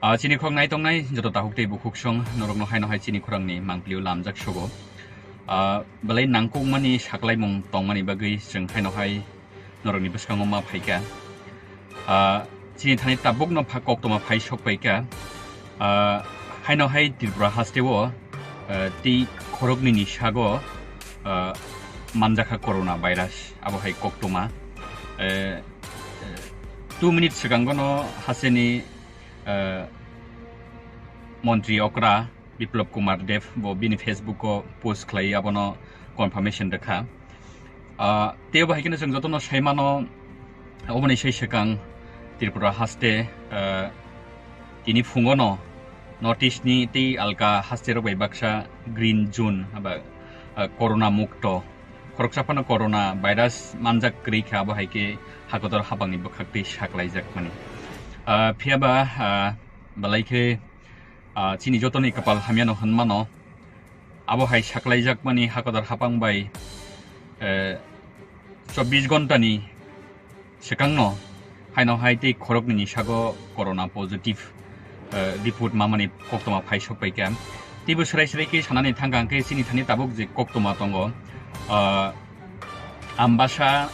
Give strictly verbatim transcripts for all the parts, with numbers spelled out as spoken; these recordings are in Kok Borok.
Ah, chini khorang nai tongnai joto takhuk tei bukhuk song norokno haino hai chini khorangni mangpilio lamjak sogo. Ah, belai nangkukmani saklaimung tongmani bagwi chwng haino hai norokni bwskango ma phaikha. Ah, chini thani tabukno pha koktwma phai sokpaikha. Ah, haino hai Tripura hasteo, ah, tei khoroknwini sago, ah, manjakha corona virus, abo hai koktwma. Eh, eh, two minutes swkangono hasteni, eh, montri okra Biplab Kumar Deb bo bini Facebook o post khlai abono confirmation rwkha. Ah, tei bo hai kheno chwng jotono sai mano, oboni sai swkang Tripura haste, ah, tini phungono North East ni tei alka haste rok bai baksa green zone aba, ah, corona mukto. Khoroksa phano corona virus manjak kwrwi kha, abo hai khe hakotor hapangni bwkhak tei saklaijak mani. Ah, phiyaba, ah, belai khe, ah, chini jotoni kwpal hamyano hwnmano. Abo hai saklaijakmani hakotor hapang bai, eh, chobbish ghontani swkangno haino hai tei khoroknwini sago corona positive, eh, report mamani koktwma phai sokpaikha. Teibo swrai swrai khe sanani thangkha hwnkhe chini thani tabuk je koktwma tongo, ah, Ambasa,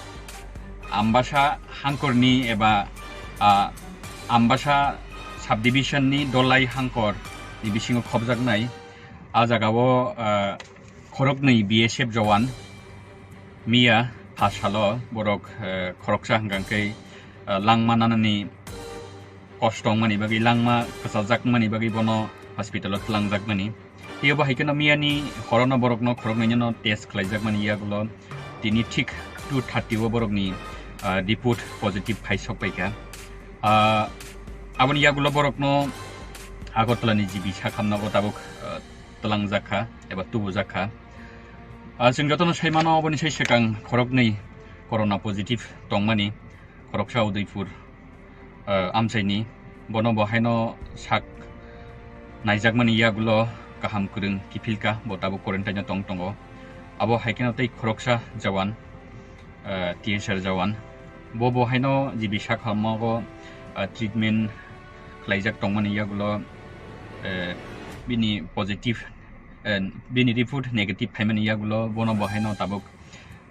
Ambasa hangkorni eba, ah, Ambasa subdivision ni Dolai hangkor ni bisingo khobjaknai. A jagao, ah, khoroknwi B S F jawan miya pha salo borok, eh, khoroksa hwnkha khe, eh, langma nanani kosto wngmani bagwi, langma kwchajak wngmani bagwi bono hospital o twlangjakmani. Tei obo hai kheno miyani horono borokno khoroknwino test khlaijakmani yagulo tini thik two thirty o borokni, ah, report positive khai sokpaikha. Ah, aboni yagulo borokno Agartala ni G B sakhamnago tabuk, ah, twlangjakha eba tubujakha. Ah, chwng jotono sai mano, oboni sai swkang khoroknwi corona positive tongmani, khoroksa Udaipur, ah, amchaini, bono bo haino sak naijakmani yagulo kaham kwrwng kiphilka, bo tabuk quarantine o tong tongo. Abo hai kheno tei khoroksa jawan, ah, T S R jawan. Bo bo haino G B sakhamnago, ah, treatment khlaijak tongmani yagulo, eh, bini positive, eh, bini report negative phaimani yagulo bono bo haino tabuk,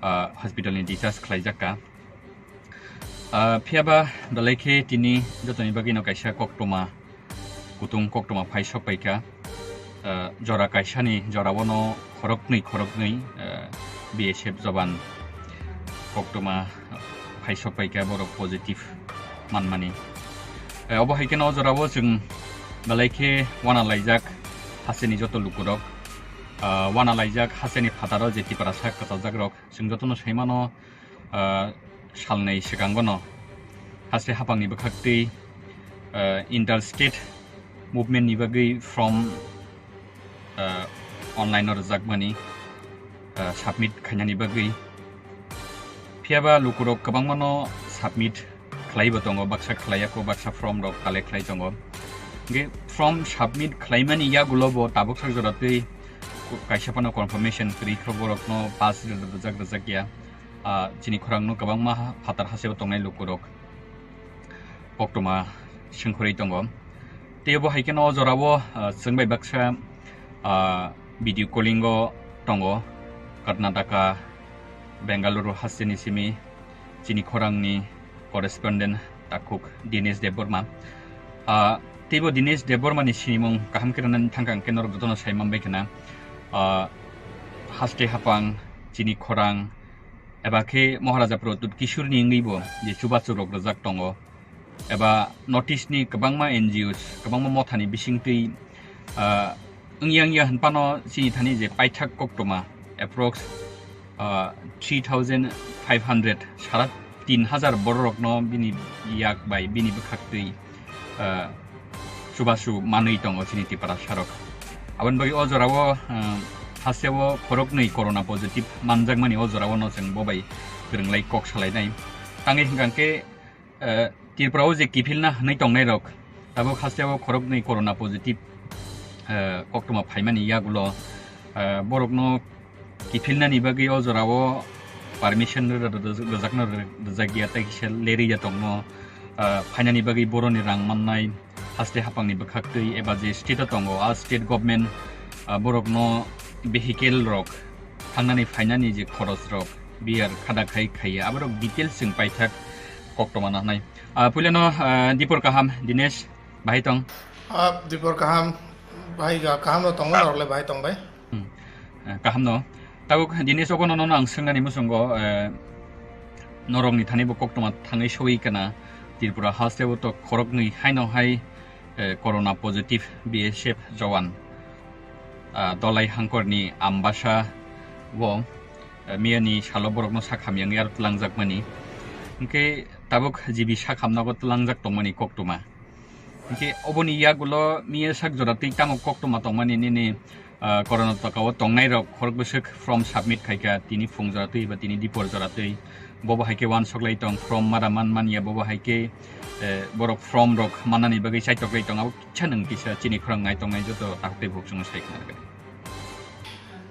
ah, hospital ni discharge khlaijakka. Ah, phiyaba belai khe tini jotoni bagwino kaisa koktwma, kutung koktwma phai sokpaikha. Ah, jora kaisani jorao no khoroknwi khoroknwi, ah, B S F jawan koktwma phai sokpaikha, borok positive manmani. Eh, obo hai kheno o jorao chwng belai khe wana laijak hasteni joto lukurok, ah, wana laijak hasteni phataro je Tiprasa kwchajakrok, chwng jotono sai mano, ah, salnwi swkangono haste hapangni bwkhaktwi, ah, interstate movement ni bagwi form, ah, online o rwjakmani, ah, submit khainani bagwi. Phiyaba lukurok kwbangmano submit khlaibo tongo, baksa khlaiyako, baksa form rok collect khlai tongo. Hwnkhe form submit khlaimani yagulo bo tabuk sak jora twi kaisa phano confirmation kwrwi khe borokno pass rwjak rwjak ya. Ah, chini khorangno kwbangma ha-, phatar hasteo tongnai lukurok koktwma sengkhorwi tongo. Tei bo hai kheno o jorao, ah, chwng bai baksa, ah, video calling o tongo, Karnataka, Bengaluru hasteni simi chini khorangni correspondent takhuk Dinesh Debbarma. Ah, teibo Dinesh Debbarma ni sinimung kaham khe rwnani thangkha hwnkhe norok jotono sai manbai khna. Ah, haste hapang chini khorang eba khe Maharaja Pradyut Kishore ni wngwi bo je chubachu rok rwjak tongo, eba North East ni kwbangma N G Os, kwbangma mothani bisingtwi, ah, wngya wngya hwnphano chini thani je paithak koktwma approx, ah, three thousand five hundred, sara tin hajar bororokno bini yak bai bini bwkhaktwi, ah, chubachu manwi tongo chini Tiprasarok. Aboni bagwi o jorao, ah, hasteo khoroknwi corona positive manjakmani o jorao no chwng bo bai kwrwnglai kok salainai. Tangwi hwnkha khe, eh, Tripura o je kiphilna hwnwi tongnairok tabuk hasteo khoroknwi corona positive, eh, koktwma phaimani yagulo, eh, borokno kiphilnani bagwi o jorao permission rw-, rw-, rw-, rwjakno rw-, rwjak ya, tei kisa lerwi ya tongno, ah, phainani bagwi boroni rang mannai, haste haphangni bwkhaktwi eba je state o tongo, a state government, ah, borokno vehicle rok thangnani phainani je khorosrok biyar khada khai khaiya, aborok details chwng paithak koktwma nanai. Ah, puilano, ah, Dipor kaham, Dinesh, bahai tong? Ah, Dipor kaham, bahai ga-, kaham no tongo, norok le bahai tong bai? Hmm. Ah, kaham no. Tabuk Dinesh, obo nono ang swngnani muchungo, eh, norokni thani bo koktwma thangwi soi kana Tripura haste o to khoroknwi haino hai, eh, corona positive B S F jawan, ah, Dolai Hangkorni Ambasa o, eh, miyani salo borokno sakhamyang yar twlangjakmani. Hwnkhe tabuk G B sakhamnago twlangjak tongmani koktwma. Hwnkhe oboni yagulo miya sak jora twi tamo koktwma tongmani nini, ah, Karnataka o tongnairok khorok bwswk form submit khaikha tini phung jora twi ba tini dipor jora twi. Bobo hai khe uansuk lai tong form mada man manya, bobo hai khe, eh, borok form rok mannani bagwi chaitok lai tong, abo kisa nwng kisa chini khorang nai tongnai joto takhuk tei bukhuk chwngno sai khna rwgwi.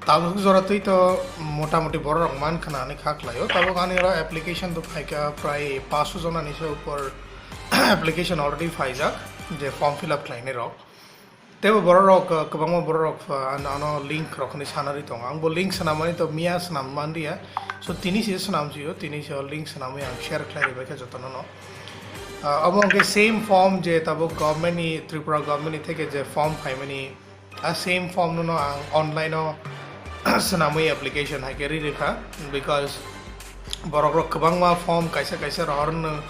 Tabuk jora twi to motamoti borok rok man khna hinwi kha khlaio. Tabuk ani oro application to phaikha prai paanch sho jona ni se upor application already phaijak je form fill up khlainai rok. Teibo borok rok, uh, kwbangma borok rok, uh, ano, ano link rok hinwi sanarwi tongo. Ang bo link swnamani to miya swnam manliya. So tini se swnam sio, tini se link swnamwi ang share khlai ribaikha jotono no. Uh, omo hwnkhe same form je tabuk government ni, Tripura government ni theke je form phaimani, a same form no ang online o swnamwi application hai khe ri rikha, because borok rok kwbangma form kaisa kaisa rohor no,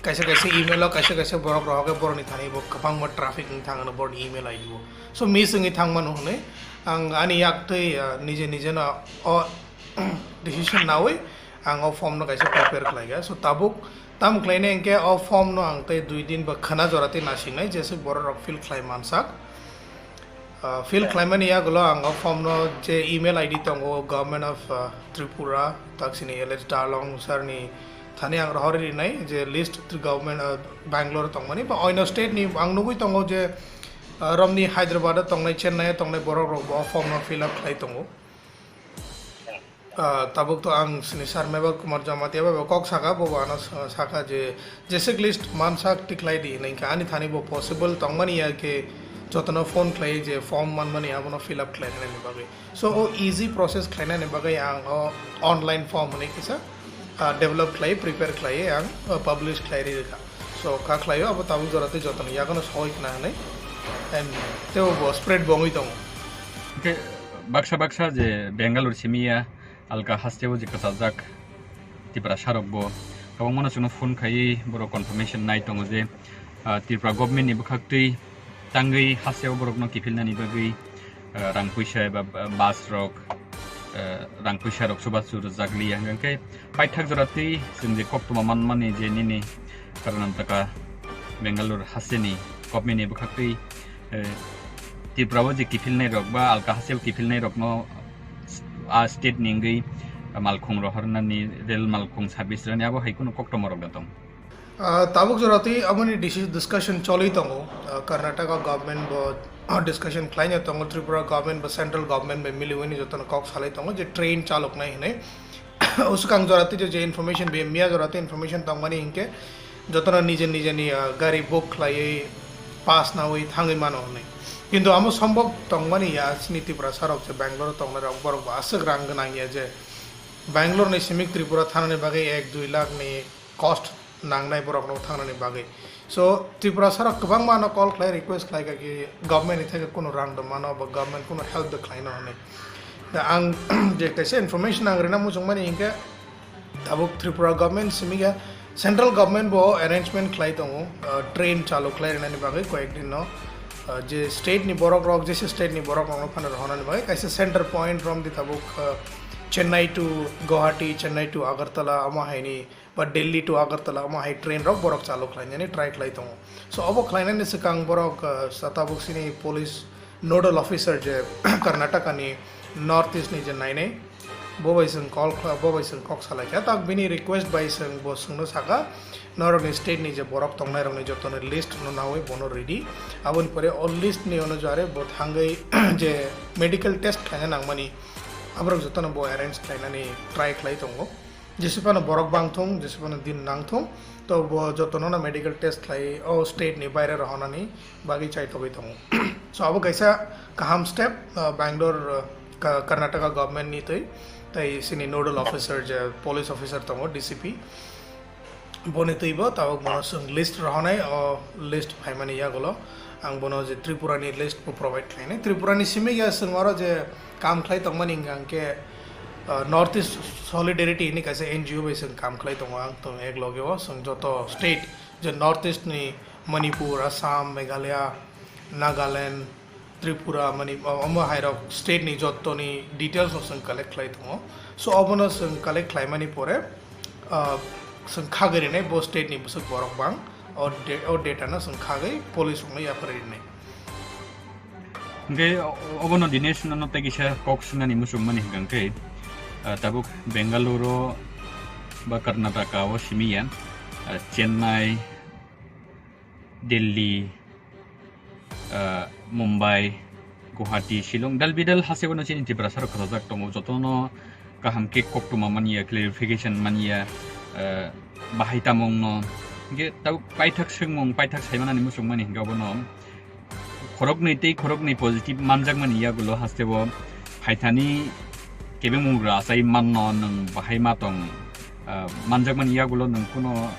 kaisa kaisa email o, kaisa kaisa borok rohor khe borok ni thani bo kwbangma traffic wng thang ano borok ni email I D o, so miss wngwi thang mano hwnwi ang ani yak twi, ah, nije nije no o decision nawi ang o form no kaisa prepare khlai kha. So tabuk tam khlainai hwnkhe o form no ang tei dui din ba khwna jora tei nasingnai, jeswk borok rok fill khlai mansak. Ah, fill khlaimani yagulo ang o form no je email I D tongo, Government of, ah, Tripura, taksini L H Darlong sir ni thani ang rohorwi rinai je list tri government, ah, Bangalore tongmani ba oino state ni ang nugwi tongo je, ah, romni Hyderabad o tongnai, Chennai o tongnai borok rok bo o form no fill up khlai tongo. Ah, tabuk to ang sini Sir Mebal Kumar Jamatia bai bo kok saka, bo bo ano sa-, saka je jeswk list mansak tikhlai di hinwi kha, ani thani bo possible tongmani ya khe jotono phone khlai je form manmani abono fill up khlainani bagwi. So o easy process khlainani bagwi ang o online form hinwi kisa, ah, develop khlai, prepare khlai ang, ah, publish khlai ri rwkha. So kha khlaio abo tabuk jora tei jotono yagono soi khna hinwi, and tei bo spread bongwi tongo. Hwnkhe baksa baksa je Bangalore simi ya, alka hasteo je kwchajak Tiprasa rok bo kwbangmano chwngno phone khaiwi borok confirmation nai tongo je, ah, Tripura government ni bwkhaktwi tangwi hasteo borokno kiphilnani bagwi, ah, rang puisa eba, ah, bus rok, ah, rang puisa rok chubachu rwjak liya, hwnkhe paithak jora twi chwng je koktwma manmani je nini Karnataka, Bangalore hasteni government ni bwkhaktwi, eh, Tripura o je kiphilnai rok ba alka hasteo kiphilnai rokno a state ni wngwi malkhung rohornani, rel malkhung service rwni abo hai kheno koktwma rok da tong. Ah, tabuk jora twi aboni disi-, discussion choli tongo. Ah, Karnataka government bo, ah, discussion khlaina tongo, Tripura government bo central government bai miliwini jotono kok salai tongo je train chaloknai hinwi. Usukang jora twi je information be, miya jora twi information tongmani hinkhe jotono nije nijeni, ah, gari book khlaiwi pass nawi thangwi mano hwnwi. Kintu amo sombok tongmani ya, chini Tiprasa rok je Bangalore tongnai rok, borok bo aswk rang gwnang ya je Bangalore ni simi Tripura thanani bagwi ek dui lakh ni cost nangnai borokno thangnani bagwi. So Tiprasa rok kwbangma no call khlai request khlai kha ki government ni theke kuno rang do mano ba government kuno help do khlai no hwnwi. Da ang je kaisa information ang rina muchung mani hinkhe tabuk Tripura government simi khe central government bo arrangement khlai tongo, uh, train chalu khlai rinani bagwi koyek din no, uh, je state ni borok rok, je state ni borok rok no phano rohornani bagwi kaisa center point from the tabuk, uh, Chennai to Guwahati, Chennai to Agartala, omo haini ba Delhi to Agartala omo hai train rok borok chalu khlainani try khlai tongo. So obo khlainani swkang borok, uh, sa tabuk sini police nodal officer je Karnataka ni North East ni je nainai, bo bai chwng call khla-, bo bai chwng kok salai kha. Tak bini request bai chwng bo chwngno saka, norokni state ni je borok tongnai rokni jotono list no nawi bono ready. Aboni pore o list ni onujare bo thangwi je medical test khlaina nangmani aborok jotono bo arrange khlainani try khlai tongo. Jesi phano borok bang thung, jesi phano din nang thung, to bo jotono no medical test khlai o state ni baire rohonani bagwi chaitogwi tongo. So abo kaisa kaham step, uh, Bangalore, uh, Ka-, Karnataka government ni twi, tei sini nodal officer je police officer tongo, D C P, boni twi bo tabuk bono chwng list rohonai, o list phaimani yagulo ang bono je Tripura ni list bo provide khlainai. Tripura ni simi ya chwng oro je kam khlai tongmani hwnkha hwnkhe, uh, North East Solidarity hini kaisa N G O bai chwng kam khlai tongo, ang tong ek loge o chwng joto state je North East ni Manipur, Assam, Meghalaya, Nagaland, Tripura, mani, omo hai rok state ni joto ni details no chwng collect khlai tongo. So obono chwng collect khlaimani pore, ah, chwng khagwi rinai bo state ni bwswk borok bang, o de-, o data no chwng khagwi police rokno yapharwi rinai. Hwnkhe o-, obono Dinesh nono tei kisa kok swngnani muchungmani hwnkha hwnkhe, ah, tabuk Bengaluru ba Karnataka o simi ya, ah, Chennai, Delhi, ah, Mumbai, Guwahati, Shillong, dal bidal hasteo no chini Tiprasa rok khajajak tongo, jotono kaham khe koktwma manya, clarification manya, ah, bahai tamung no. Hwnkhe tabuk paithak swngmung, paithak saimanani muchungmani hwnkhe obono khoroknwi tei khoroknwi positive manjakmani yagulo hasteo phaithani kebengmungrok achai manno nwng bahai ma tong, ah, manjakmani yagulo nwng kuno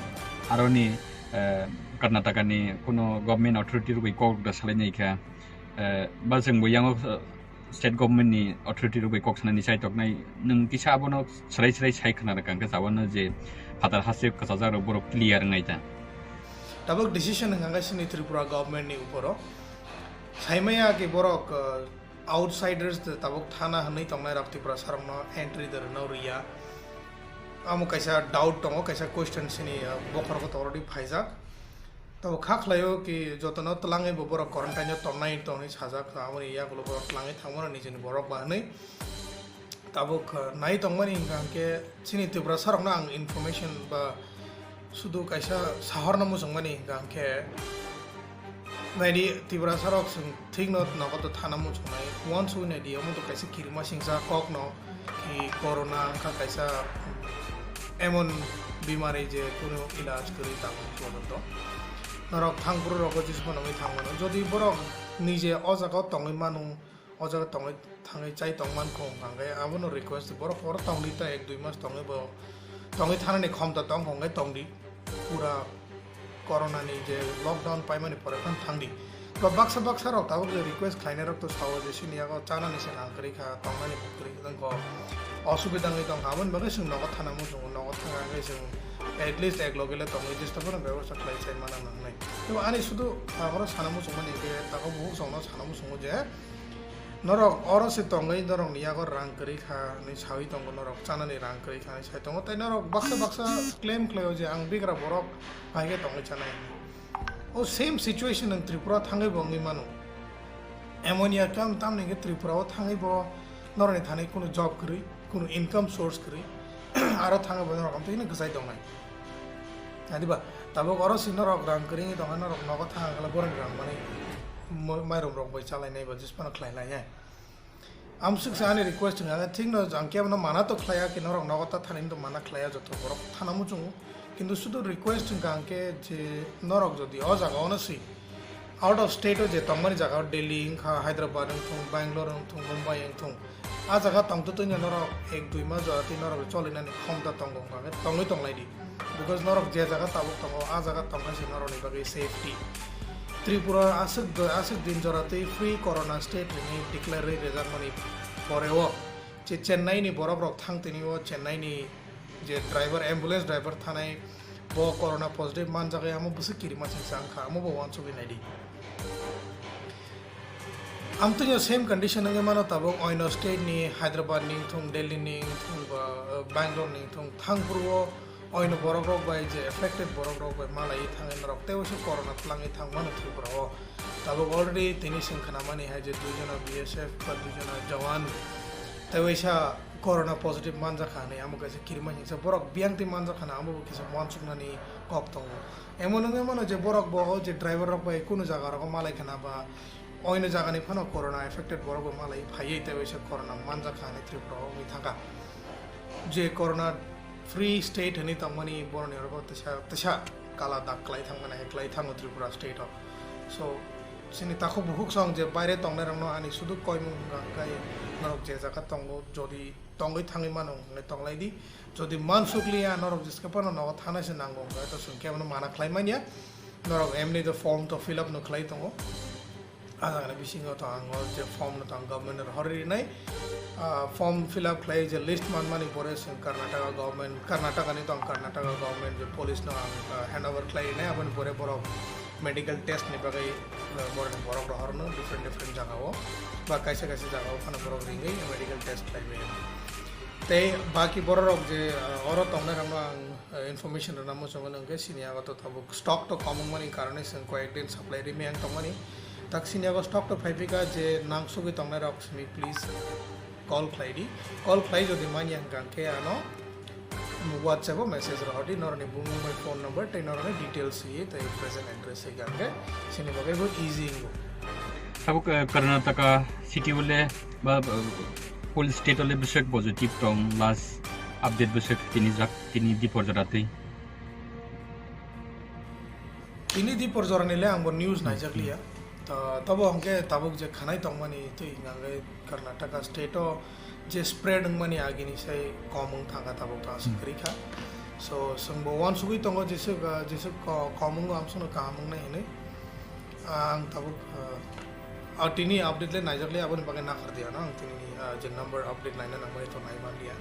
aroni, eh, Karnataka ni kuno government authority rok bai kok da salai nai kha, eh, ba chwng bo yango, eh, state government ni authority rok bai kok sanani chai toknai, nwng kisa abono swrai swrai sai khna rwkha hwnkhe chawano je phatar haste kwchajak rok borok clear wngnai ta. Tabuk decision hwnkha khe chini Tripura government ni uporo. Saimaya khe borok, uh, outsiders de tabuk thana hwnwi tongnai rok Tiprasa rokno entry de rwno rwya. Amo kaisa doubt tongo, kaisa question chini, uh, bokhorogo to already phaijak. Tabuk kha khlaio ki jotono twlangwi bo borok quarantine o tongnai tongwi sajak, aboni yagulo borok twlangwi thangmano nijini borok ba hwnwi. Tabuk, uh, nai tongmani hwnkha hwnkhe chini Tiprasa rokno ang information ba sudu kaisa sahorno muchungmani hwnkha hwnkhe naidi Tiprasa rok chwng thikno nogo to thana muchungnai, uansugwi naidi omo to kaisa kirima singsa kokno ki corona wngkha kaisa emon bimari je kunu ilaj kwrwi tabuk porjonto norok thang phuru rogo jismo nangwi thang mano. Jodi borok nije o jaga o tongwi manu, o jaga tongwi thangwi chai tong man kho hwnkha hwnkhe abono request, borok oro tongdi ta ek dui mas tongwi bo tongwi thanani khomta tong kho hwnkhe tongdi, pura corona ni je lockdown paimani pore phano thangdi. Ba baksa baksa rok tabuk je request khlainai rok to sao je chini yago chanani se nang kwrwi kha, tongnani bo kwrwi wng kho, osubida wngwi tong kha, aboni bagwi chwng nogo thana muchungo, nogo thangkha hwnkhe chwng at least ek loge le tongwi jesa phano bebosta khlai chai mana nangnai. Tei ani sudu taboro sana muchungmani hwnkhe tabuk buhuk chwngno sana muchungo je norok oro se tongwi norokni yago rang kwrwi kha hinwi sawi tongo, norok chanani rang kwrwi kha hinwi sai tongo, tei norok baksa baksa claim khlaio je ang bigra borok bai khe tongwi chanai. O same situation nwng Tripura thangwi bo wngwi mano. Emon ya kam tamni hwnkhe Tripura o thangwi bo norokni thani kunu job kwrwi, kunu income source kwrwi, aro thangwi bo norok amtwi hino kwchai tongnai. Adiba tabuk oro si norok rang kwrwi wngwi tongkha, norok nogo thang khala borok rang mani mo-, mairum rok bai chalai nai ba jisphano khlai lai ya. Amsuk se ani request wngkha, thik no ang kebo no mana to khlaiya, ki norok nogo ta thani to mana khlaiya, joto borok thana muchungo. Kintu sudu request wngkha ang khe je norok jodi o jaga o no si out of state o je tongmani jaga o Delhi wngkha, Hyderabad wngthung, Bangalore wngthung, Mumbai wngthung, a jaga tongtwtwino norok ek dui mas jora twi norok choli nani khomta tongo wngkha khe tongwi tong lai di. Because norok je jaga tabuk tongo, a jaga tongkha se norokni bagwi safety. Tripura aswk do-, aswk din jora twi free corona state hinwi declare rwi rejakmani poreo je Chennai ni borok rok thang tini o Chennai ni je driver, ambulance driver thanai bo corona positive manjak ya, amo bwswk kirima singsa wngkha, amo bo uansugwi naidi. Amtwino same condition wngwi mano tabuk oino state ni, Hyderabad ni wngthung, Delhi ni wngthung, ba, uh, Bangalore ni wngthung, thangphuru o oino borok rok bai je affected borok rok bai malaiwi thangwi norok tei uaisa corona twlangwi thang mano Tripura o. Tabuk already tini chwng khnamani hai je dui jona B S F ba dui jona jawan tei uaisa corona positive manjak kha hinwi amo kaisa kirima hingsa borok biyang twi manjak khana amo bo kisa uansuknani kok tongo. Emon wngwi mano je borok bo o je driver rok bai kunu jaga rogo malai khana ba oino jagani phano corona affected borok bo malai phaiwi tei uaisa corona manjak kha hinwi Tripura o wngwi thangkha. Je corona Free state hwnwi tongmani boroni oro tisa tisa kala dak klai thangmani hai klai thango Tripura state o. So chini takhuk bukhuk song je baire tongnai rokno ani sudu koimung hwnkha kai norok je jaga tongo jodi tongwi thangwi mano hwnkhai tonglai di. Jodi mansukliya norok jeske phano nogo thanai se nango hwnkha to chwng kebono mana khlai manya. Norok emni to form to fill up no khlai tongo. Ah jagani bisingo to ang o je form no to ang government no rohorwi rinai. Ah, form fill up khlai je list manmani pore chwng Karnataka government, Karnataka ni to ang Karnataka government je police no ang, ah, hand over khlai rinai, aboni pore borok medical test ni bagwi, ah, borok borok rohorno different different jaga o ba kaisa kaisa jaga o phano borok ringwi medical test khlai mano. Tei baki borok rok je, ah, oro tongnai rokno ang, ah, information rwna muchungo hwnkhe sini ago to tabuk stock to komung mani karone chwng koyek din supply rimwi ang tongmani. Tak sini ago stock to phaiphika je nangsugwi tongnai rok simi please call khlai di. Call khlai jodi manya hwnkha hwnkhe ano WhatsApp o message rohor di noroni bumung bai phone number tei noroni details swi tei present address swi hwnkhe sini bagwi bo easy wngo. Tabuk, eh, Karnataka city o le ba, ba, full state o le bwswk positive tong, last update bwswk tini jak, tini dipor jora twi. Tini dipor jorani le ang bo news naijakliya. Ta-, tabo hwnkhe tabuk je khanai tongmani twi hwnkhe Karnataka state o je spread wngmani agini sai kom wng thangkha tabuk to aswk Hmm. kwrwi kha. So, chwng bo uansugwi tongo jeswk, ah, jeswk ko-, kom wngo amsukno kaham wngnai hinwi. Ang tabuk, ah, ah, tini update le naijakliya aboni bagwi nakhar di ano ang tini, ah, je number update naina nangmani to nai manliya.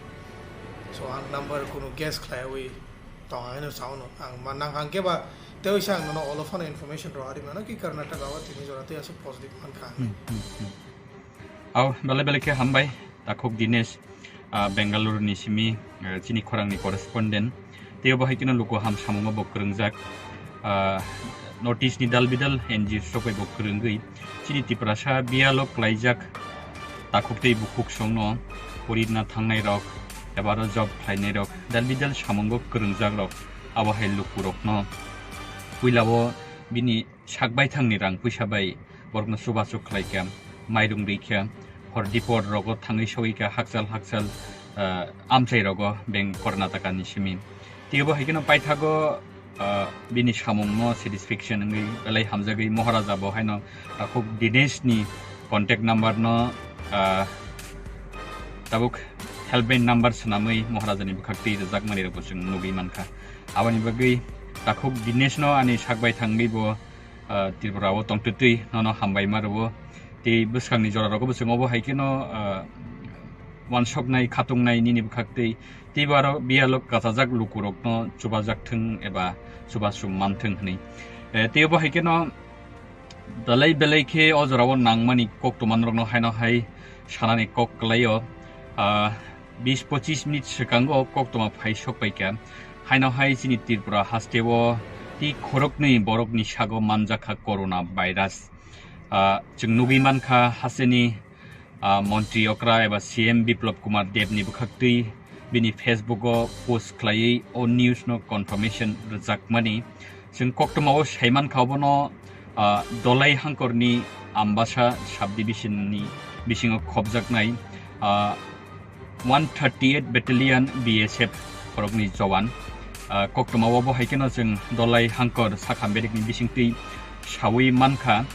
So, ang number kunu guess khlaiwi tong ang hino sao no. Ang ma nang hangke ba tei oisa ang nono olo phano information rohorwi mano ki Karnataka o tini jora tei aswk positive mankha. Hmm, hmm, hmm. Au, belai belai khe hambai, takhuk Dinesh, ah, Bengaluru ni simi, eh, chini khorang ni correspondent. Tei bo hai kheno luku ham samungo bo kwrwngjak, ah, North East ni dal bidal N G O sok bai bo kwrwngwi chini Tiprasa biyalo klaijak takhuk tei bukhuk songno pori na thangnai rok eba aro job khlainai rok dal bidal samungo kwrwngjak rok abo hai luku rokno puila o bini sak baithangni rang puisa bai borokno chubachu khlai kha, mairung rwi kha, hor dipor rogo thangwi sogwi kha, hakchal hakchal, ah, amchai rogo beng Karnataka ni simi. Tei bo hai kheno paithago, ah, bini samung no satisfaction wngwi belai hamjagwi Moharaja bo haino takhuk Dinesh ni contact number no, ah, tabuk helpline number swnamwi Moharaja ni bwkhak twi rwjakmani rok bo chwng nugwi mankha. Aboni bagwi takhuk Dinesh no ani sak bai thangwi bo ah, Tripura o tongtwtwi nono hambai ma rwo. Tei bwskangni jora rogo bo chwng obo hai kheno, ah, uansuknai, khatungnai nini bwkhak tei, tei bo aro biyalo kachajak lukurokno chubajak thung eba chubachu man thung hwnwi. Eh, tei obo hai kheno belai belai khe o jorao nangmani koktwma norokno haino hai sanani kok kwlaio. Ah, bis pochis minute swkango koktwma phai sok paikha. Haino hai chini Tripura hasteo tei khoroknwi borokni sago manjakha corona virus. Ah, chwng nugwi mankha hasteni, ah, montri okra eba C M Biplab Kumar Deb ni bwkhaktwi bini Facebook o post khlaiwi o news no confirmation rwjakmani. Chwng koktwmao saimankha obono, ah, Dolai Hangkorni Ambasa subdivision ni bisingo khobjaknai, ah, one thirty-eight Battalion B S F khoroknwi jowan. Ah, koktwmao bo hai kheno chwng Dolai Hangkor sakha bedekni bisingtwi sawi mankha.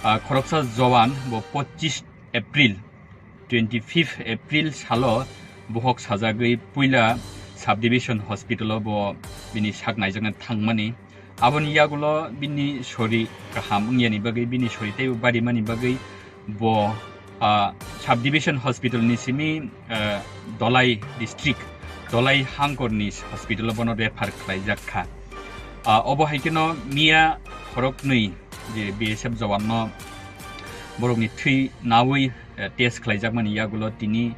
Ah, khoroksa jowan bo pochis April, twenty-fifth April salo bohok sajagwi puila subdivision hospital o bo bini sak naijakna thangmani. Aboni yagulo bini sori kaham wngyani bagwi, bini sori teibo barimani bagwi bo, ah, subdivision hospital ni simi, ah, Dolai district, Dolai Hangkor ni hospital o bono refer khlaijak kha. Ah, obo hai kheno miya khoroknwi je B S F jawan no borokni thwi nawi, eh, test khlaijakmani yagulo tini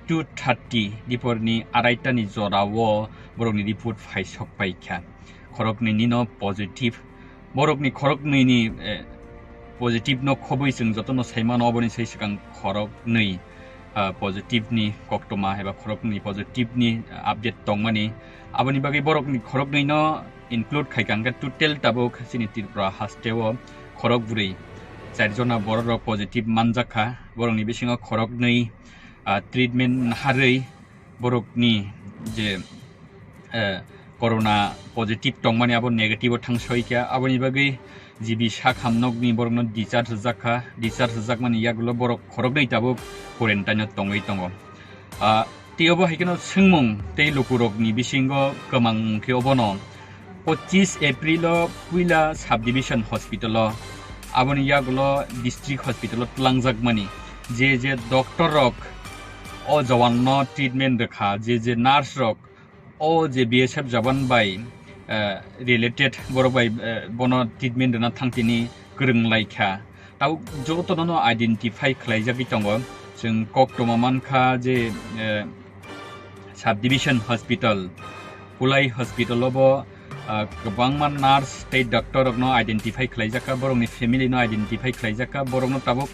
two thirty diporni araitani jorao borokni report phai sok paikha. Khoroknwi nino positive. Borokni khoroknwini, eh, positive no khobwi chwng jotono saimano, oboni sai swkang khoroknwi, ah, positive ni koktwma eba khoroknwi positive ni, ah, update tongmani. Aboni bagwi borokni khoroknwi no include khai kha hwnkhe total tabuk chini Tripura hasteo khorok bwrwi char jona borok rok positive manjak kha. Borokni bisingo khoroknwi, ah, treatment naharwi borokni je eh, corona positive tongmani abo negative o thang soikha. Aboni bagwi G B sakham nokni borokno discharge rwjak kha. Discharge rwjakmani yagulo borok khoroknwi tabuk quarantine o tongwi tongo. Ah, tei obo hai kheno swngmung tei lukurokni bisingo kwmang khe obono pochisni April o puila subdivision hospital o, aboni yagulo district hospital o twlangjakmani je je doctor rok o jawan no treatment rwkha, je je nurse rok o je B S F jawan bai, eh, related borok bai, eh, bono treatment rwna thangtini kwrwng lai kha. Tabuk jotono no identify khlaijagwi tongo. Chwng koktwma mankha je, eh, subdivision hospital, Kulai hospital o bo, ah, kwbangma nurse tei doctor rokno identify khlaijakha, borokni family no identify khlaijakha, borokno tabuk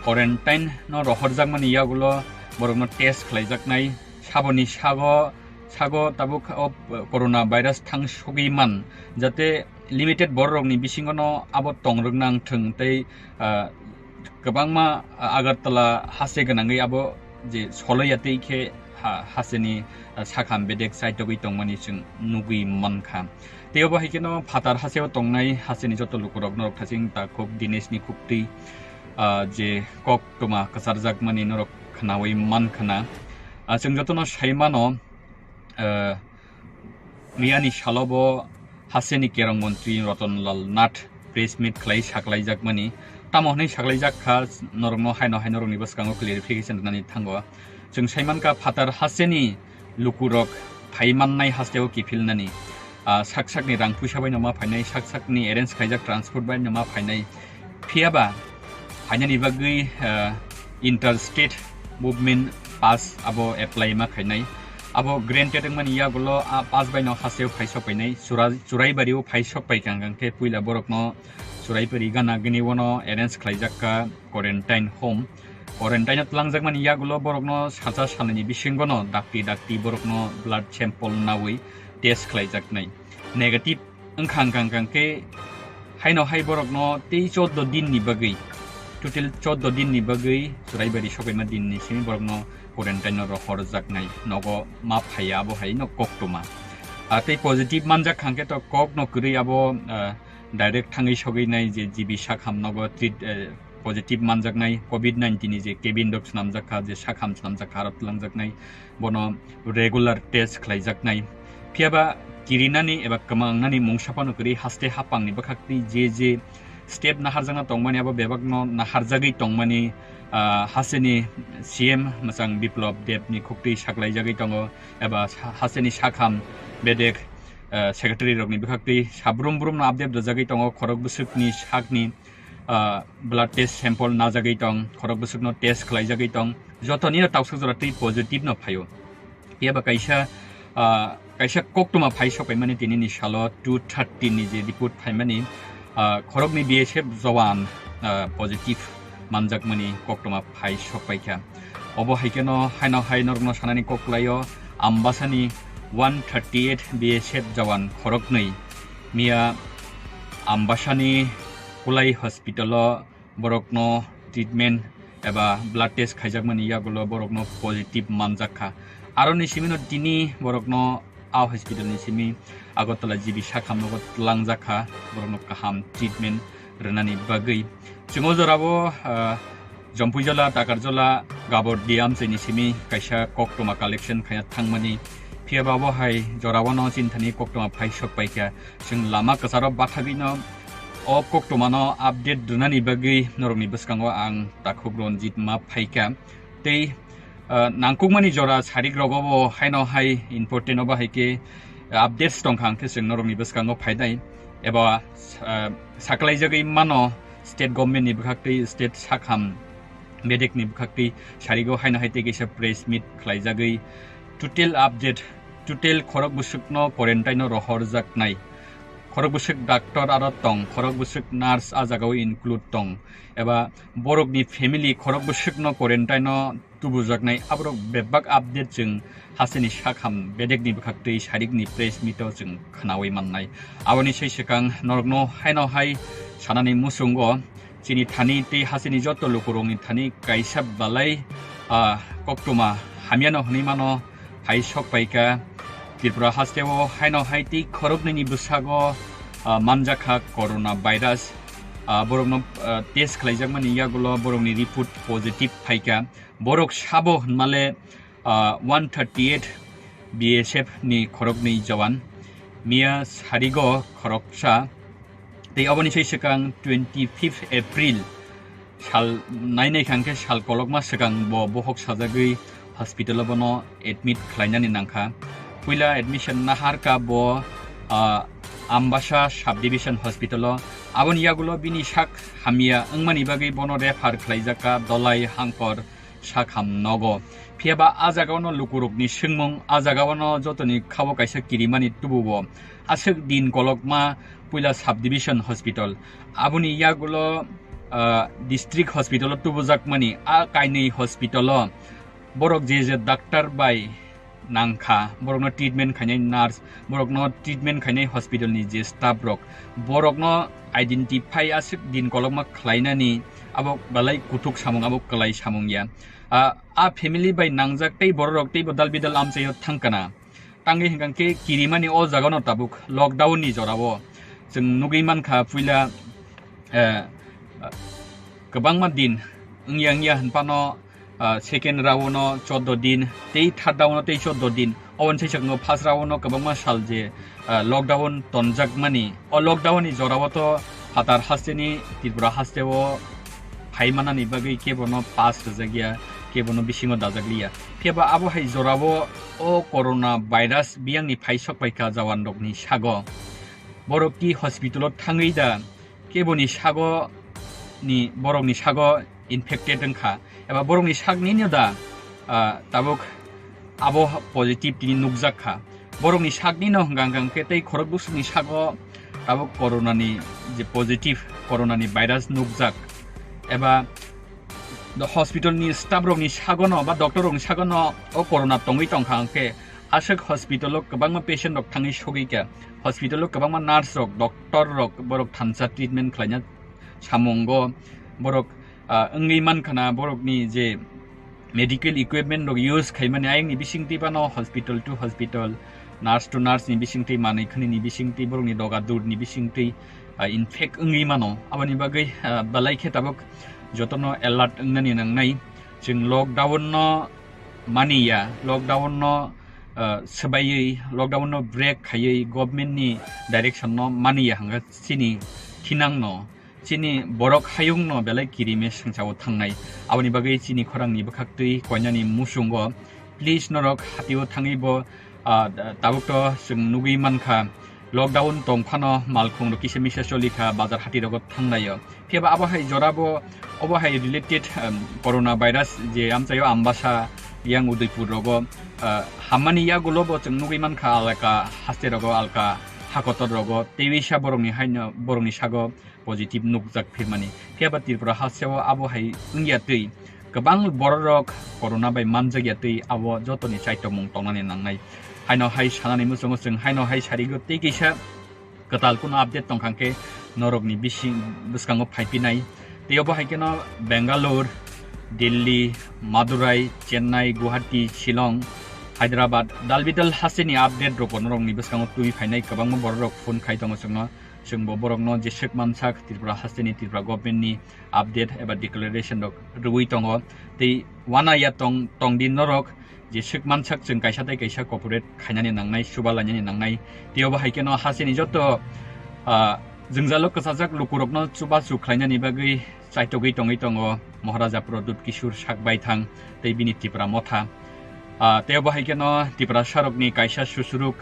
quarantine no rohorjakmani yagulo borokno test khlaijaknai. Saboni sago, sago tabuk o corona virus thang sogwi man, jate limited borok rokni bisingo no abo tong rwk nang thwng tei, ah, kwbangma, ah, Agartala haste gwnangwi abo je soloi ya tei khe ha-, hasteni, ah, sakham bedek chaitogwi tongmani chwng nugwi mankha. Tei obo hai kheno phatar hasteo tongnai hasteni joto lukurok norok thaching takhuk Dineshni khuktwi, ah, je koktwma kwcharjakmani norok khnaui mankhana. Ah, chwng jotono sai mano, ah, Miyani salo bo hasteni kerong montri Roton Lal Nath press meet khlai saklaijakmani. Tamo hwnwi saklaijak kha, norokno haino hai norokni bwskango clarification rwnani thango. Chwng sai mankha phatar hasteni lukurok phai mannai hasteo kiphilnani. Ah, sak sakni rang puisa baino ma phainai, sak sakni arrange khaijak transport baino ma phainai. Phiyaba phainani bagwi, ah, interstate movement pass abo apply ma khainai. Abo granted wngmani yagulo a pass baino hasteo phai sok painai. Chura-, Churaibari o phai sok pai kang kang khe puila borokno Churaibari gana gini bono arrange khlaijak kha quarantine home. Quarantine o twlangjakmani yagulo borokno salsa salnini bisingono dakti dakti borokno blood sample naui test khlaijaknai. Negative wngkha wngkha wngkha khe haino hai borokno tei choddo dinni bagwi, total choddo dinni bagwi Churaibari sokaima dinni simi borokno quarantine o rohorjaknai, nogo ma phaiya abo hai no koktwma. Ah, tei positive manjak kha khe to kok no kwrwi abo, ah, direct thangwi sogwi nai je G B sakham nogo treat, eh, positive manjaknai covid nineteen ni je cabin rok swnamjak kha, je sakham swnamjak kha, aro twlangjaknai, bono regular test khlaijaknai. Phiyaba kirinani eba kwmangnani mungsa phano kwrwi haste haphangni bwkhaktwi je je step naharjakna tongmani abo bebakno naharjagwi tongmani, ah, hasteni C M mwchang Biplab Deb ni khuktwi saklaijagwi tongo, eba ha-, hasteni sakham bedek, ah, secretary rokni bwkhaktwi sabrum brumno update rwjagwi tongo, khorok bwswkni sakni ah, blood test sample najagwi tong, khorok bwswkno test khlaijagwi tong, jotonino tauksa jora twi positive no phaio. Phiya ba kaisa, ah, kaisa koktwma phai sok paimani tinini salo two thirty ni je report phaimani, ah, khoroknwi B S F jawan, ah, positive manjakmani koktwma phai sok paikha. Obo hai kheno haino hai norokno sanani kok kwlaio, Ambasani one thirty eight B S F jawan khoroknwi miya Ambasani Kulai hospital o borokno treatment eba blood test khaijakmani yagulo borokno positive manjak kha. Aroni simino tini borokno a hospital ni simi Agartala G B sakham nogo twlangjak kha, borokno kaham treatment rwnani bagwi. Chwng o jorao, ah, Jompuijala, Takarjala, Gabor Diam chini simi kaisa koktwma collection khaina thangmani. Phiya ba bo hai jorao no chini thani koktwma phai sok paikha. Chwng lama kwcharo bathagwino o koktwmano update rwnani bagwi norokni bwskango ang Takhuk Ranjit ma phaikha. Tei, ah, nangkukmani jora sarik rogo bo haino hai important obo hai khe updates tongkha, hwnkhe chwng norokni bwskango phainai eba, ah, saklaijagwi mano state government ni bwkhaktwi, state sakham bedekni bwkhaktwi sarigo haino hai tei kaisa press meet khlaijagwi total update, total khorok bwswkno quarantine o rohorjaknai. Khorok bwswk doctor aro tong, khorok bwswk nurse a jagao include tong, eba borokni family khorok bwswkno quarantine o tubujaknai, aborok bebak update chwng hasteni sakham bedekni bwkhaktwi sarikni press meet o chwng khnaui mannai. Aboni sai swkang norokno haino hai sanani muchungo chini thani tei hasteni joto lukurokni thani kaisa belai, ah, koktwma hamyano hwnwi mano phai sok paikha. Tripura hasteo haino hai tei khoroknwini bwsago, ah, manjakha corona virus. Ah, borokno, ah, test khlaijakmani yagulo borokni report positive phaikha. Borok sabo hwnmale, ah, one thirty eight B S F ni khoroknwi jawan. Miya sarigo khoroksa. Tei oboni sai swkang twenty fifth April sal nainai kha hwnkhe sal kolokma swkang bo bohok sajagwi hospital o bono admit khlainani nangkha. Puila admission naharka bo, ah, Ambasa Sub Division Hospital o. Aboni yagulo bini sak hamya wngmani bagwi bono refer khlaijakka Dolai Hangkor Sakham nogo. Phiyaba a jagao no lukurokni swngmung, a jagao no jotoni khao kaisa kirimani tubuo. Aswk din kolokma puila Sub Division Hospital. Aboni yagulo, ah, District Hospital o tubujakmani, a kainwi hospital o borok je je doctor bai nangkha, borokno treatment khainai nurse, borokno treatment khainai hospital ni je staff rok, borokno identify aswk din kolokma khlainani abo belai kuthuk samung, abo kwlai samung ya. Ah, a family bai nangjak tei bororok teibo dal bidal amchaio thangkana. Tangwi hwnkhe kirimani o jagano tabuk lockdown ni jorao chwng nugwi mankha puila, eh, kwbangma din wngya wngya hwnphano, ah, second round o chordo din tei third round o tei chordo din. Oboni sai sakno first round o kwbangma sal je, ah, lockdown tonjakmani. O lockdown ni jorao to phatar hasteni Tripura hasteo phaimanani bagwi kebono pass rwjakya, kebono bisingo dajakliya. Phiya ba abo hai jorao o corona virus biyangni phai sok paikha jawanrokni sago. Borok ki hospital o thangwi da keboni sago ni, borokni sago infected wngkha, eba borokni sakni no da, ah, tabuk abo positive tini nukjak kha. Borokni sakni no hwnkha hwnkha khe tei khorok bwswkni sago tabuk corona ni je positive, corona ni virus nukjak, eba hospital ni staff rokni sago no ba doctor rokni sago no o corona tongwi tongkha hwnkhe aswk hospital o kwbangma patient rok thangwi sogwi kha, hospital o kwbangma nurse rok, doctor rok borok thansa treatment khlaina samungo borok, ah, wngwi mankha na borokni je medical equipment rok use khaimani ayangni bisingtwi phano hospital to hospital, nurse to nurse ni bisingtwi, manwi khwnwi ni bisingtwi, borokni doga dur ni bisingtwi, ah, infect wngwi mano. Aboni bagwi, ah, belai khe tabuk jotono alert wngnani nangnai. Chwng lockdown no maniya, lockdown no, ah, swbaiwi, lockdown no break khaiwi, government ni direction no maniya hwnkha chini thinang no, chini borok hayung no belai kirime sengchao thangnai. Aboni bagwi chini khorang ni bwkhak twi koinani muchungo, please norok hatio thangwi bo, ah, tabuk to chwng nugwi mankha, lockdown tong phano malkhung rok kisa misa choli kha, bazar hati rogo thangnaio. Phiya ba abo hai jora bo, obo hai related, um, corona virus je amchaio Ambasa, yang Udaipur rogo, ah, hammani yagulo bo chwng nugwi mankha, alka haste rogo, alka hakotor rogo, tei wisa borokni haino, borokni sago positive nukjak phirmani. Phiya ba Tripura hasteo abo hai wngya twi kwbang bororok corona bai manjakya twi abo jotoni chaitomung tongnani nangnai. Haino hai sanani muchungo chwng haino hai sarigo tei kisa kwtal kuno update tongkha khe norokni bising bwskango phaipinai. Tei obo hai kheno Bangalore, Delhi, Madurai, Chennai, Guwahati, Shillong, Hyderabad, dalbidal hasteni update rokbo norokni bwskango twi phainai. Kwbangma bororok phone khai tongo chwngno. Chwngbo borokno jeswk mansak Tripura hasteni Tripura government ni update eba declaration rok rwui tongo. Tei uanaya tong, tongdi norok jeswk mansak chwng kaisa tei kaisa cooperate khainani nangnai, chuba lainani nangnai. Tei obo hai kheno hasteni joto, ah, jwngjalo kwchajak lukurokno chubachu khlainani bagwi chaitogwi tongwi tongo Maharaja Pradyut Kishore Sakbaithang tei bini Tipra Motha. Ah, tei obo hai kheno Tiprasarokni kaisa susuruk,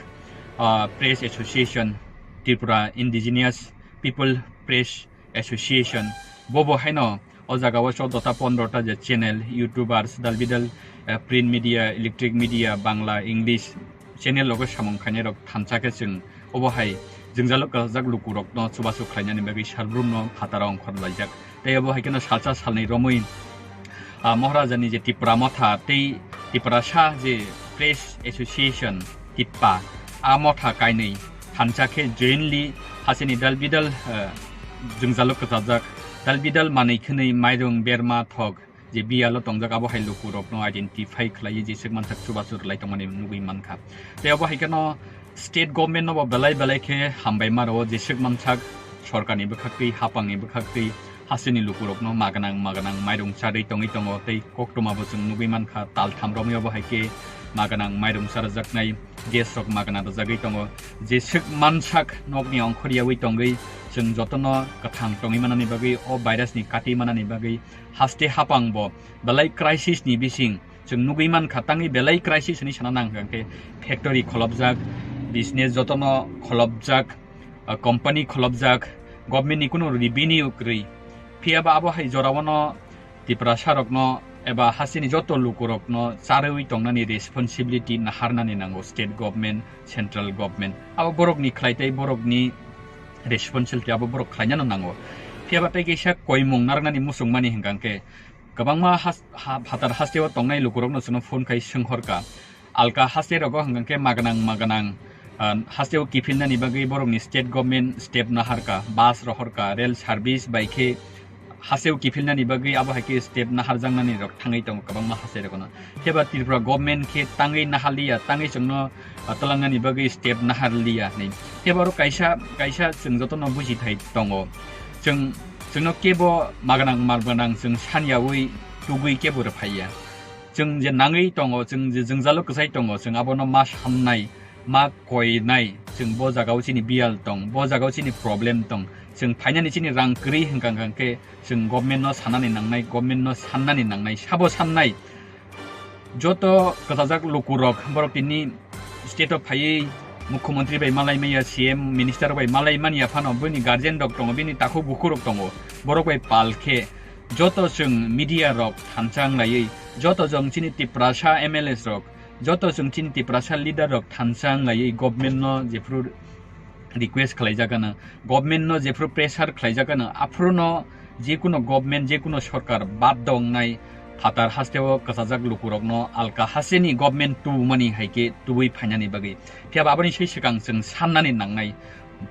ah, Press Association, Tripura Indigenous People Press Association, bobo haino o jagao chouddota pondrota je channel, YouTubers, dalbidal, eh, print media, electric media, Bangla, English channel rogo samung khainai rok thansa khe chwng obo hai jwngjalo kwchajak lukurokno chubachu khlainani bagwi salbrumno phataro ongkhor laijak. Tei obo hai kheno salsa salnwi romwi, ah, Maharaja ni je Tipra Motha tei Tiprasa je Press Association, TIPPA, a motha kainwi thansa khe jointly hasteni dalbidal, eh, jwngjalo kwchajak, dalbidal manwi khwnwi mairung berma thok je biyalo tongjak abo hai lukurokno identify khlaiwi jeswk mansak chubachu rwlai tongmani nugwi mankha. Tei abo hai kheno state government no bo belai belai khe hambai ma rwo, jeswk mansak sorkarni bwkhaktwi, hapangni bwkhaktwi hasteni lukurokno maganang maganang mairung charwi tongwi tongo, tei koktwma bo chwng nugwi mankha, taltham romwi abo hai khe maganang mairung charjaknai, gas rok magana rwjagwi tongo. Jeswk mansak nokni ongkhoryawi tongwi chwng jotono kwthang tongwi manani bagwi, o virus ni katwi manani bagwi haste hapang bo belai crisis ni bising chwng nugwi mankha, tangwi belai crisis hinwi sana nang hwnkhe factory kholopjak, business jotono kholopjak, ah, company kholopjak, government ni kunu revenue kwrwi. Phiya ba abo hai jorao no Tiprasa rokno eba hasteni joto lukurokno charwi tongnani responsibility naharnani nango state government, central government. Abo borokni khlai tei borokni responsibility abo borok khlainano nango. Phiya ba tei kaisa koimung narwknani muchungmani hwnkha khe kwbangma has-, ha-, phatar hasteo tongnai lukurokno chwngno phone khai swnghorkha. Alka haste rogo hwnkha khe maganang maganang, ah, hasteo kiphilnani bagwi borokni state government step naharkha, bus rohorkha, rail service bai khe hasteo kiphilnani bagwi abo hai khe step naharjaknani rok thangwi tongo kwbangma haste rogono. Phiya ba Tripura government khe tangwi naharliya, tangwi chwngno, ah, twlangnani bagwi step naharliya hinwi. Phiya ba oro kaisa, kaisa chwng jotono bujithai tongo. Chwng, chwngno kebo maganang maganang chwng sanyawi tugwi kebo rwphaiya. Chwng je nangwi tongo, chwng je jwngjalo kwchai tongo, chwng abono ma samnai, ma koinai, chwng bo jagao chini biyal tong, bo jagao chini problem tong, chwng phainani chini rang kwrwi hwnkha hwnkha khe chwng government no sanani nangnai, government no sannani nangnai, sabo sannai. Joto kwchajak lukurok borok tini state o phaiwi mukhyamantri bai malai manya, C M minister bai malai manya phano bini guardian rok tongo, bini takhuk bukhuk rok tongo, borok bai pal khe joto chwng media rok thansa wnglaiwi, joto chwng chini Tiprasa M L As rok, joto chwng chini Tiprasa leader rok thansa wnglaiwi government no jephru request khlaijak gana, government no jephru pressure khlaijak gana, aphuru no jekuno government, jekuno sorkar bad wngnai phatar hasteo kwchajak lukurokno alka hasteni government tubumani hai khe tubui phainani bagwi. Phiya ba aboni sai swkang chwng sannani nangnai,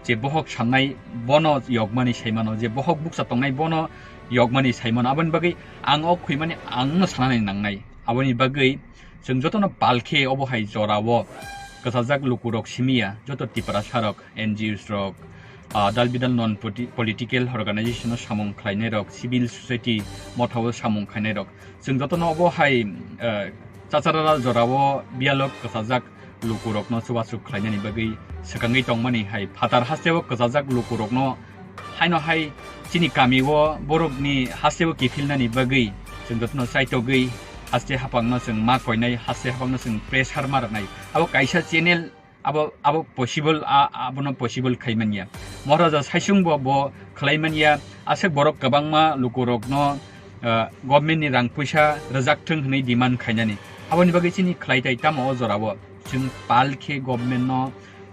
je bohok sannai bono yokmani saimano, je bohok bukcha tongnai bono yokmani saimano. Aboni bagwi ang o khwimani angno sanani nangnai. Aboni bagwi chwng jotono pal khe obo hai jorao kwchajak lukurok simiya, joto Tiprasa rok, N G Os rok, ah, dal bidal non politi-, political organization o samung khlainai rok, civil society mothao samung khlainai rok, chwng jotono obo hai, eh, chacharara jorao biyalo kwchajak lukurokno chubachu khlainani bagwi swkangwi tongmani hai phatar hasteo kwchajak lukurokno haino hai chini kamio borokni hasteo kiphilnani bagwi chwng jotono chaitogwi haste hapangno chwng ma koinai, haste hapangno chwng pressure ma rwnai. Abo kaisa channel, abo, abo possible, a, abono possible khai manya. Maharaja Saisung bo, bo khlai manya, aswk borok kwbangma lukurokno, ah, government ni rang puisa rwjak thwng hwnwi demand khainani. Aboni bagwi chini khlai tai tamo o jorao chwng pal khe government no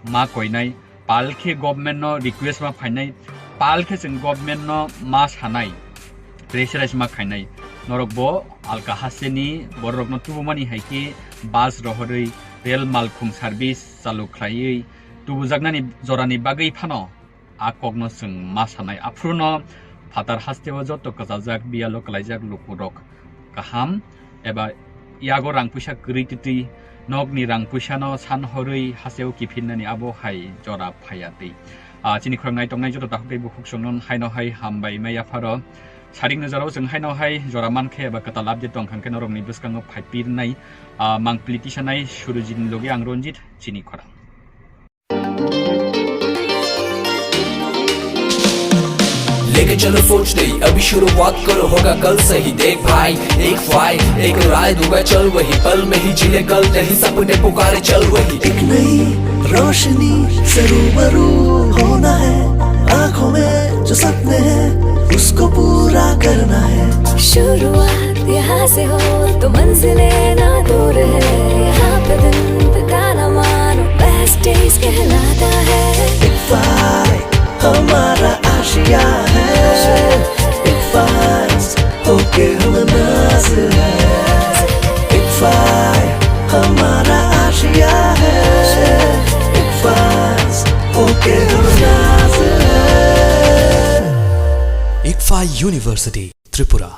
ma koinai, pal khe government no request ma phainai, pal khe chwng government no ma sanai, pressurize ma khainai. Norok bo alka hasteni bororokno tubumani hai khe bus rohorwi, rail malkhung service chalu khlaiwi tubujaknani jorani bagwi phano a kokno chwng ma sanai. Aphuru no phatar hasteo joto kwchajak, biyalo kwlaijak lukurok kaham eba yago rang puisa kwrwi twtwi nokni rang puisano san horwi hasteo kiphilnani abo hai jora phaiya twi. Ah, chini khorang nai tongnai joto takhuk tei bukhuk songno haino hai hambai mai yapharo. Sarik nujaro chwng haino hai jora mankhe eba kwtal update tongkha khe norokni bwskango phaipirnai, ah, mangpili tisanai Surujitni logi ang Ranjit chini khorang. लेके चलो सोच दे, अभी शुरुआत करो, होगा कल सही। देख भाई, एक फाइल, एक राय दूंगा, चल वही, पल में ही जी ले कल, नहीं सपने पुकारे, चल वही। एक नई रोशनी से रूबरू होना है, आंखों में जो सपने हैं, उसको पूरा करना है। शुरुआत यहाँ से हो तो मंजिलें ना दूर है, यहाँ पे दिन बिताना मानो बेस्ट डेज कहलाता है। एक फाइल हमारा आशिया है, एक फाइज होके हम नाज है। एक फाइज हमारा आशिया है, एक फाइज होके हम नाज है। Ikfa University, Tripura.